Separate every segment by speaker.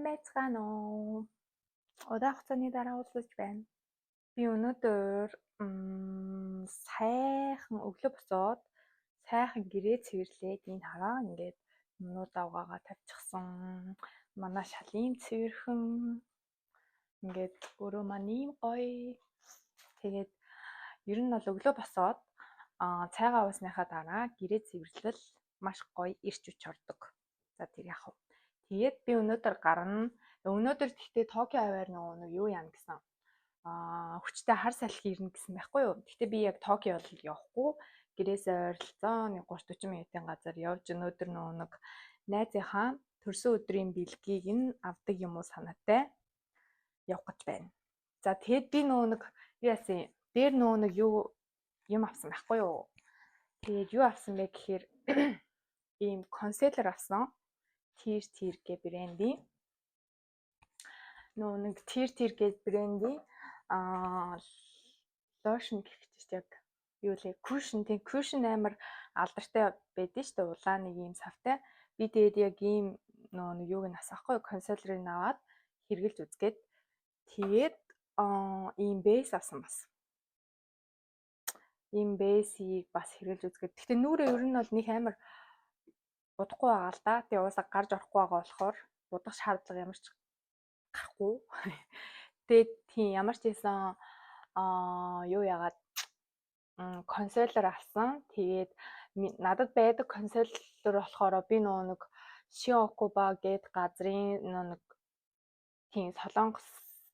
Speaker 1: Сайн байцгаана уу? Удаан хугацааны дараа уулзаж байна. Би өнөөдөр сайхан өглөө босоод сайхан гэрээ цэвэрлээд энэ хараа ингээд юмнуудаа угаагаа тавьчихсан. Манай шал ийм цэвэрхэн ингээд өөрөө маань ийм гоё. Тэгээд ер нь бол өглөө босоод цайгаа уусныхаа дараа гэрээ цэвэрлэл маш гоё ирч хүч ордог. За тэр яах вэ? Тэгээд би өнөөдөр гарна. Өнөөдөр гэхдээ Токио аваар нөгөө нэг юу яана гэсэн. Хүчтэй хар салхи ирнэ гэсэн байхгүй юу? Гэхдээ би яг Токио бол явахгүй. Гэрээсээ ойролцоо нэг 30 40 минутын газар явж өнөөдөр нөгөө нэг найзынхаа төрсөн өдрийн бэлгийг нь авдаг юм уу санаатай явах гэж байна. За тэгэд би нөгөө нэг юу яасан дээр нөгөө нэг юу юм авсан байхгүй юу? Тэгээд юу авсан бэ гэхээр ийм concealer авсан. Тир гэ брендийн нөгөө нэг Тир гэ брендийн lotion гэх чинь яг юу лээ cushion, тийм cushion амар алдартай байдэн шүү дээ, улаан нэг ийм савтай. Би тэгээд яг ийм нөгөө нэг юуг нь асаахгүй concealer-ыг аваад хэрглэж үзгээд тэгээд ийм base авсан бас. Ийм base-ийг бас хэрглэж үзгээд. Гэхдээ нүрээ ер нь бол нэг амар будахгүй байгаа л да. Тэгээ уусаа гарч орохгүй байгаа болохоор будах шаардлага ямар ч гарахгүй. Тэгээд тийм ямар ч байсан юу яагаад concealer авсан. Тэгээд надад байдаг concealer болохоор би нөгөө нэг Shiokuma гээд газрын нөгөө нэг тийм солонгос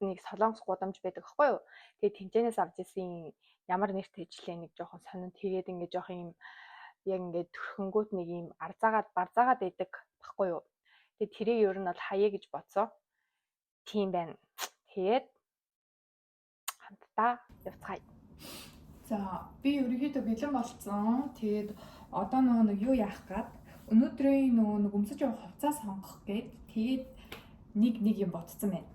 Speaker 1: нэг солонгос гудамж байдаг аахгүй юу. Тэгээд тэнцэнээс авч исэн ямар нэртэй ижлээ нэг жоохон сонин. Тэгээд ингээд жоохон юм яг ингээд төрхөнгүүт нэг юм арзаагаад барзаагаад байдаг баггүй юу. Тэгээд тэрийг ер нь бол хаяа гэж бодсоо. Тийм байна. Тэгээд хамтдаа явцгаая.
Speaker 2: За би ерөнхийдөө бэлэн болцсон. Тэгээд одоо нөгөө нэг юу яах гээд өнөөдрийн нөгөө нэг өмсөж явах хувцас сонгох гээд тэгээд нэг юм бодсон байна.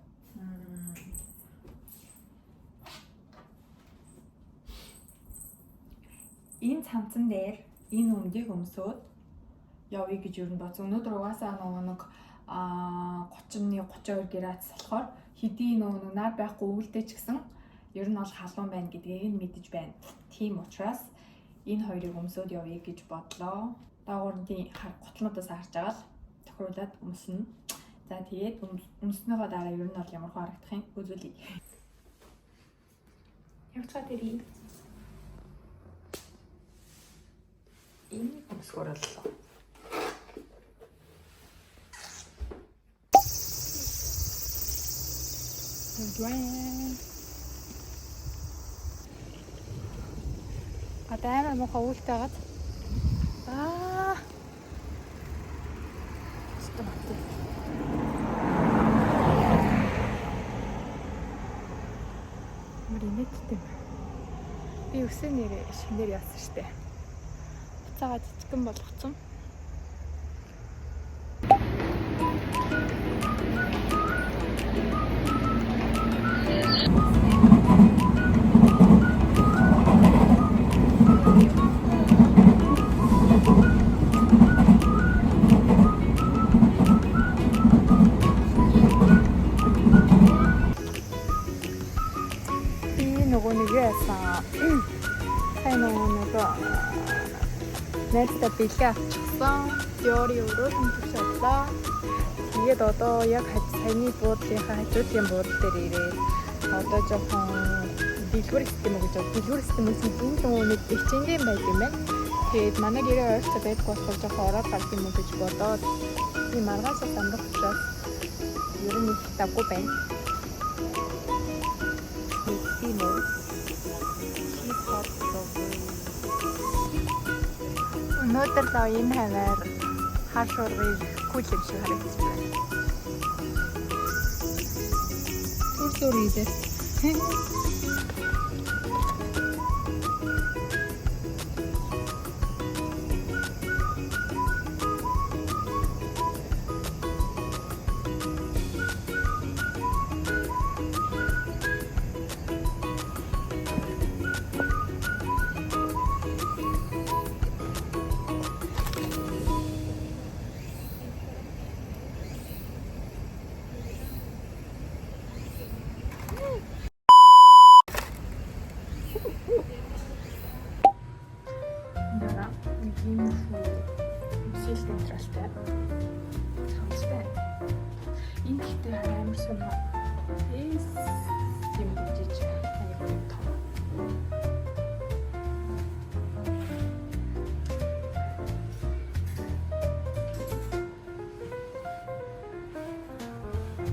Speaker 2: Энэ цамцан дээр энэ өмдийг өмсөөд явъя гэж ер нь бодсон. Өнөөдөр угаасаа нөгөө нэг 31 32 градус болохоор хэдий нөгөө нэг нар байхгүй өвөлтэй ч гэсэн ер нь бол халуун байна гэдгийг нь мэдэж байна. Тийм учраас энэ хоёрыг өмсөөд явъя гэж бодлоо. Даагуур нь тийм гутлуудаас харж байгаа л тохируулаад өмснө. За тэгээд өмснөөхөө дараа ер нь бол ямар харагдах юм үзүүлье.
Speaker 1: Явцгаа дэрий. Энэ өмсгөр боллоо. Одоо амар муухай үүлтэй байгаад. Амар инээдтэй юм. Би өсөө нэрээ шинээр яасан штэ. Буцаага жижигэн болгоцсон. Би нөгөө нэг яасан. Сайн нөгөө нэг найздаа бэлгээ авчихсан. Dior-ийн өрөөлөн төвшөөлөө. Тэгээд одоо яг саяны буудлынхаа хажуудлын буудал дээр ирээд одоо жоохон дэлгүүр хэсэг юм уу гэж бод. Дэлгүүр хэсэг юм уу нөгөө нэг H&M байд юм байна. Тэгээд манай гэрээ ойрцоо байдгүй болохоор жоохон ороод гард юм уу гэж бодоод би маргааш амрах учраас ер нь их давгүй байна. Тийм үү. Өнөөдөр л энэ хаваар хар шуурга ирэхгүй юм шиг харагдаж байна. Түр илээ. Иймэрхүү өмсөл нейтралтай. Цамцтай. Энэ гэхдээ амар сонио. Эс юм дижиж аягүй юм том.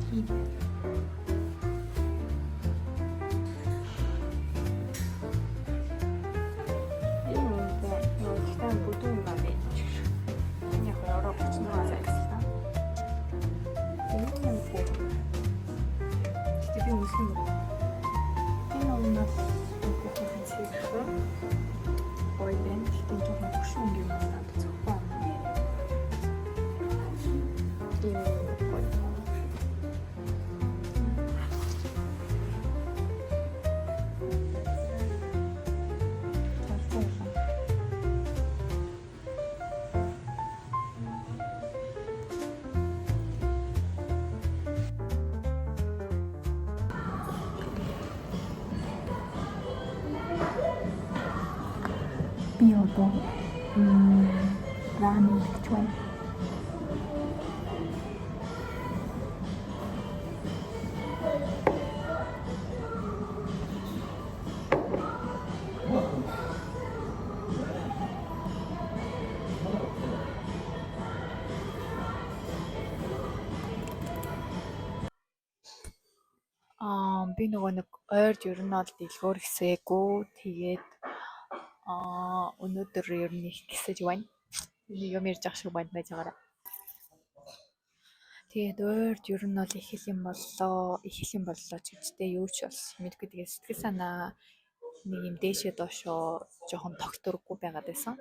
Speaker 1: Тийм. Энэ үнэтэй. Нөгөө гэхдээ бүдүүн юм аа байж. Энэ яг евро 36 сая гэсэн та. Энэ юм гоо. Гэтэ би өмсөх юм уу? Энэ өмнө нь цэвэрхэн гоё байна. Гэтэ жоохон хөшүүн өнгө юм аа надад зөхгүй юм. Тийм гоё. Залзуу улаан. Би одоо рамен идэж байна. Би нөгөө нэг ойрд ер нь бол дэлгүүр гисээгүй. Тэгээд өнөөдөр ер нь их гисэж байна. Нэг юм ярьж ах шиг байна байж байгаарай. Тэгээд ойрд ер нь бол их л юм боллоо, их л юм боллоо ч гэжтэй юу ч болсон мэдгүй. Тэгээд сэтгэл санаа нэг юм дээшээ доошоо жоохон тогтворгүй байгаад байсан.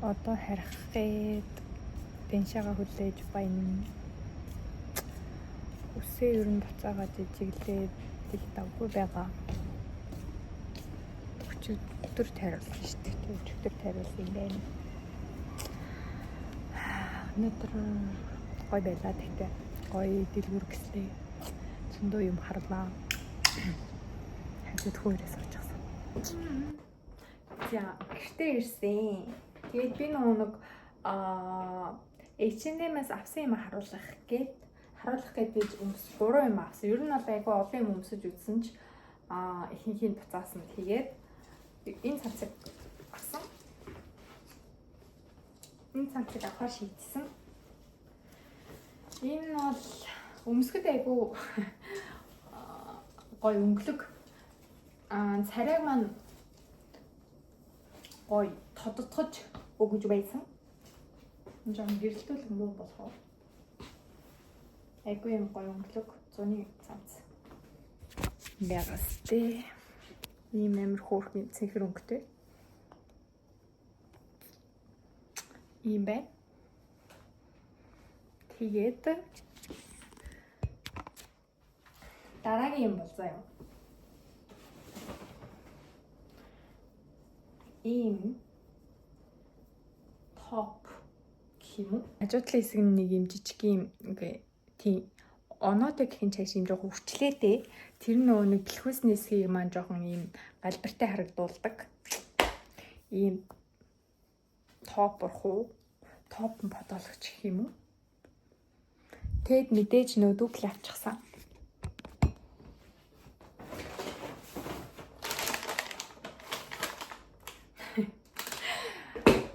Speaker 1: Одоо харих гээд 電車-гаа хүлээж байна. Үсээ ер нь буцаагаад жижиглээд тэл давгүй байгаа. Өчигдөр тайруулсан шүү дээ. Өчигдөр тайруулсан юм байна. Өнөөдөр гоё байлаа тэгтээ. Гоё дэлгүүр гислээ. Зөндөө юм харлаа. Хажууд хөөрөө суучихсан. За, гэртээ ирсэн. Тэгээд би нөгөө нэг H&M-ээс авсан юм харуулах гээд би өмс 3 юм авсан. Ер нь бол айгүй олон юм өмсөж үзсэн ч ихэнхийг буцаасан. Тэгээд энэ цамцыг авсан. Энэ цамцыг авахар шийдсэн. Энэ бол өмсгөд айгүй гоё өнгөлөг. Царайг маань гоё тодотгож өгөж байсан. Энэ жоохон гэрэлтүүлэг муу болох уу? Айгүй юм гоё өнгөлөг зуны цамц. Байгастэй. Ийм амар хөөрхөн цэнхэр өнгөтэй.
Speaker 2: Ийм байна. Тэгээд дараагийн юм бол заа юу. Ийм топ гэх юм уу? Хажуу талын хэсэг нь нэг юм жижиг юм ингээ тийм оноотой гэх юм цааш юм жоохон үрчлээтэй. Тэр нөгөө нэг бэлхүүсний хэсгийг маань жоохон ийм галбиртай харагдуулдаг. Ийм топ урах уу? Топ подологч гэх юм уу? Тэгэд мэдээж нөдүүг л авчихсан.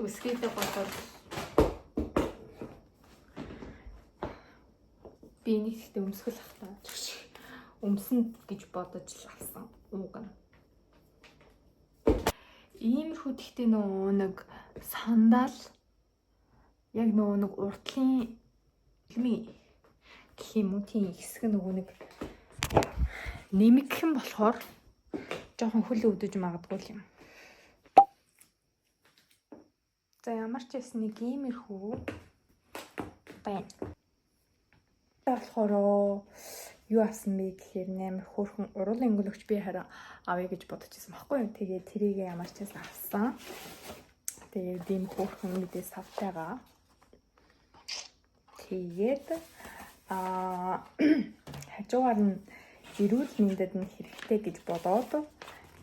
Speaker 2: Өсгийтэй бодвол би энийг ихтэй өмсгөл ах та. Өмсөн гэж бодож л авсан ууг нь. Иймэрхүү гэхдээ нөгөө нэг сандал яг нөгөө нэг уртлын ми гэх юм уу тийм хэсэг нөгөө нэг нэмэгхэн болохоор жоохон хөл өвдөж магадгүй юм. За ямар ч байсан нэг иймэрхүү байна. болохоор юу авсан бэ гэхээр амар хөөрхөн уруулын өнгөлөгч би харин авъя гэж бодож ирсэн баггүй юу. Тэгээд тэрийг ямар ч байсан авсан. Тэгээд ийм хөөрхөн мэдээ савтайгаа. Тэгээд хажуугаар нь эрүүл мэндэд нь хэрэгтэй гэж бодоод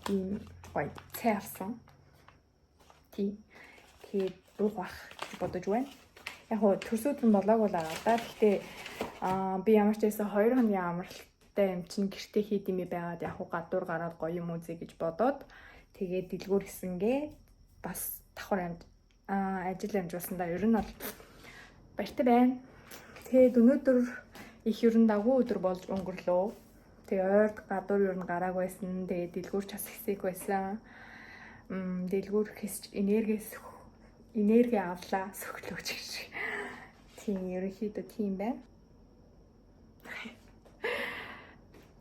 Speaker 2: ийм гоё цай авсан. Тий. Тэгээд уух бах гэж бодож байна. Яг хоо төрсөд нь болоогүй л байгаа да. Гэхдээ би ямар ч байсан 2 хоногийн амралттай юм чинь гэртээ хийд юм байгаад яг хуу гадуур гараад гоё юм үзье гэж бодоод тэгээд дэлгүүр хийсэнгээ бас давхар ажил амжуулсандаа ер нь бол баяртай байна. Тэгээд өнөөдөр их ер нь дагуу өдөр болж өнгөрлөө. Тэгээ ойрд гадуур ер нь гарааг байсан. Тэгээд дэлгүүр ч бас хэсэг байсан. Дэлгүүр хийсч энерги авлаа сөхлөөч гэж. Тийм ерөнхийдөө тийм байна.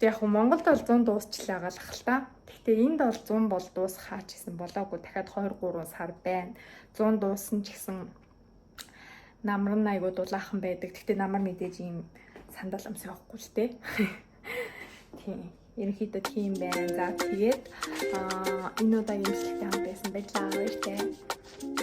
Speaker 2: Яг нь Монголд бол 100 дуусчлаа галах л та. Гэхдээ энд бол 100 бол дуусхаа ч гэсэн болоогүй дахиад 2 3 сар байна. 100 дууссан ч гэсэн намар нь айгуу дулаахан байдаг. Гэхдээ намар мэдээж ийм сандал өмс явахгүй л те. Тийм. Ерөнхийдөө тийм байна. За тэгээд энэ удаагийн имчилгээтэй хамт байсан баярлалаа. Баяртай.